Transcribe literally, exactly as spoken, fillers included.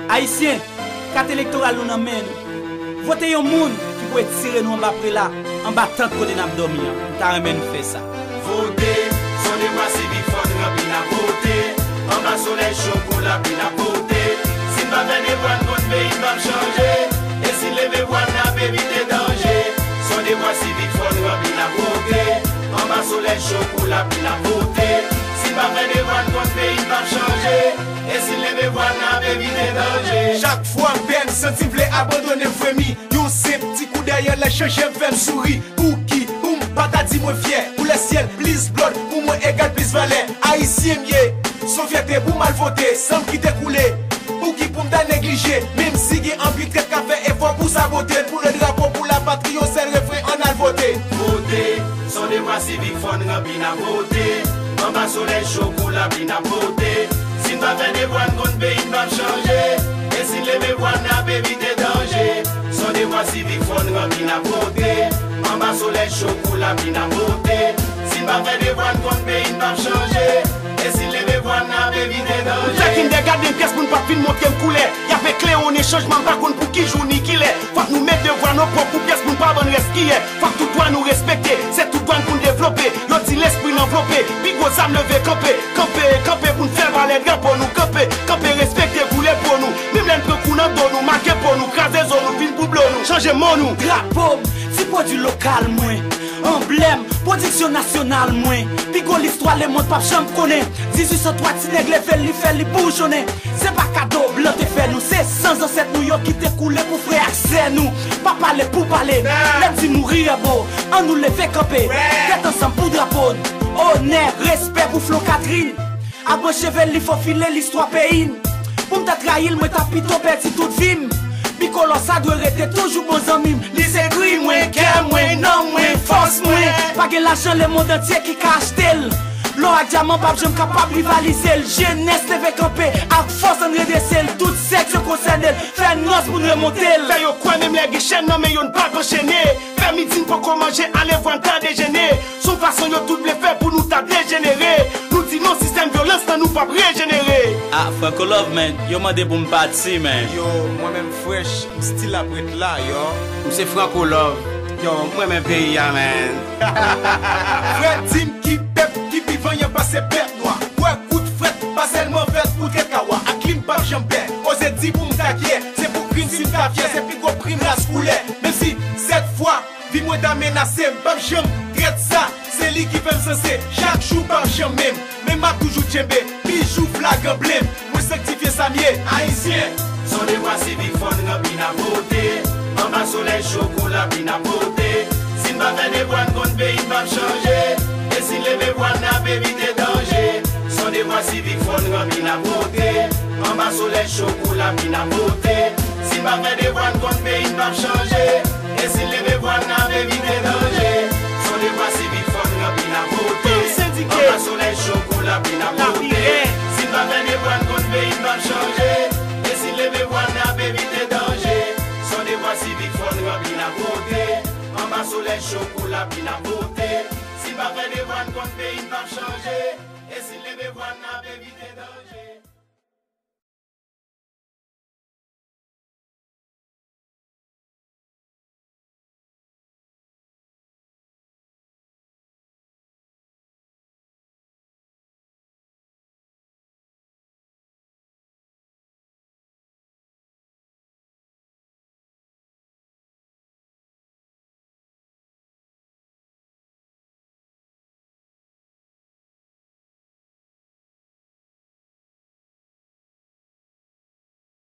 Ayisyen, kat elektoral nou nan men nou. Vote yon moun ki pou etire nou anba prela, anba tant kote n ap dòmi an. M ta renmen nou fè sa. Vote, se yon devwa sivik, fò n ranpli l, n ap vote. Anba solèy cho kou lapli n ap vote. Si n pa fè devwa n kont peyi n p ap chanje. E si n leve vwa n ap evite danje. Se yon devwa sivik, fò n ranpli l, n ap vote. Anba solèy cho kou lapli n ap vote. Si n pa fè devwa n kont peyi n p ap chanje. E si n leve vwa n ap evite danje. Chak fwa m pè m santi m vle abandone, m fremi. Yon senp ti kou dèyè lè chanje m fè m souri. Pouki? Pou m pa ta di mwen fyè. Koulè syèl, plis blòd, pou mwen egal plis valè. Ayisyen m ye, se yon fyète pou m al vote, san m kite koule. Pouki pou m ta neglije? Menm si gen anpil trèt k ap fè efò pou sabote l, pou le drapo, pou lapatri, yon sèl refren, ann al vote. Vote, se yon devwa sivik, fò n ranpli l, n ap vote. Anba solèy cho kou lapli n ap vote. Si n pa fè devwa n kont peyi n p ap chanje. E si n leve vwa n ap evite danje. Se yon devwa sivik, fò n ranpli l, n ap vote. Anba solèy cho kou lapli n ap vote. Si n pa fè devwa n kont peyi n p ap chanje. E si n leve vwa n ap evite danje. Fè Kindergarten pyès pou n p ap vin montre m koulè. Y ap eklere yon chanjman, m pa konn pou ki jou ni ki lè. Fòk nou met devwa n o pwòp pou pyès pou n pa ban n rès kiyè. Fòk tout dwa nou respekte, se tout dwa n pou n devlope. Yo di lespri n anvlope, pi gwo zam leve kanpe. Kanpe, kanpe pou n fè valè drapo nou. Kanpe, kanpe respekte koulè po nou. Menm lè n pran kou nan do nou, make po nou, kraze zo nou, vin pou blo nou, chanje mo nou. Drapo m, ti pwodui lokal mwen. Anblèm, pwodiksyon nasyonal mwen. Pi gwo listwa lemonn p ap janm konnen. Dizuit san twa, ti nèg leve l, li fè li boujonnen. Se pa kado blan te fè nou, se san zansèt nou yo ki te koule pou frè ak sè nou. Pa pale pou pale, lè m di mouri a bo, annou leve kanpe. Tèt ansanm pou drapo n, onè, respè pou Flo Catherine. Ak branche vè li fò file listwa peyi n. Pou m ta trayi l, mwen ta pito pèdi tout vi m. Bikolò sa dwe rete toujou bon zanmi m. Li se kri mwen, kè mwen, nanm mwen, fòs mwen. Pa gen lajan lemonn antye ki ka achte l. Lò ak dyaman p ap janm kapab rivalize l. Jenès leve kanpe, ak fòs ann redrese l. Tout sèks yo konsène l. Fè nòs pou n remonte l. Fè yo kwè menm lè gen chèn nan men yo n p ap anchene. Fè midi n poko manje, ale vwa n ta dejene. Se yon fason yo tout vle fè pou nou ta dejenere. Nou di non sistèm vyolans lan, nou p ap rejenere. Ah, Franco Love, man, yo mande pou m pati, man. Yo, mwen menm fresh, m still ap ret la, yo. M se Franco Love. Yo, m renmen peyi a, man. Frè, di m ki pèp ki pi vanyan pase pèp nwa. Kwè kout frèt pa sèlman fèt pou tèt kawa. Ak li m p ap janm pè. Oze di pou m ta kyè. Se pou krim si m ta fyè. Se pi gwo krim ras koulè. Menm si sèt fwa vi mwen ta menase, m p ap janm trèt sa. Se li ki fè m sanse. Chak jou p ap janm menm. Men m ap toujou tchenbe. Bijou flag anblèm. Mwen sanktifye sa m ye. Ayisyen. Se yon devwa sivik, fò n ranpli, n ap vote. Anba solèy cho kou lapli n ap vote. Si n pa fè devwa n kont peyi n p ap chanje. E si n leve vwa n ap evite danje. Se yon devwa sivik, fò n ranpli, n ap vote. Anba solèy cho kou lapli n ap vote. Si n pa fè devwa n kont peyi n p ap chanje. E si n leve vwa n ap evite danje. Se yon devwa sivik, fò n ranpli, n ap vote. Anba solèy cho kou lapli n ap vote. Si n pa fè devwa n kont peyi n p ap chanje. E si n leve vwa n ap evite danje. Se yon devwa sivik, fò n ranpli, n ap vote. Anba solèy cho kou lapli n ap vote. Si n pa fè devwa n kont peyi n p ap chanje. E si n leve vwa n ap evite danje.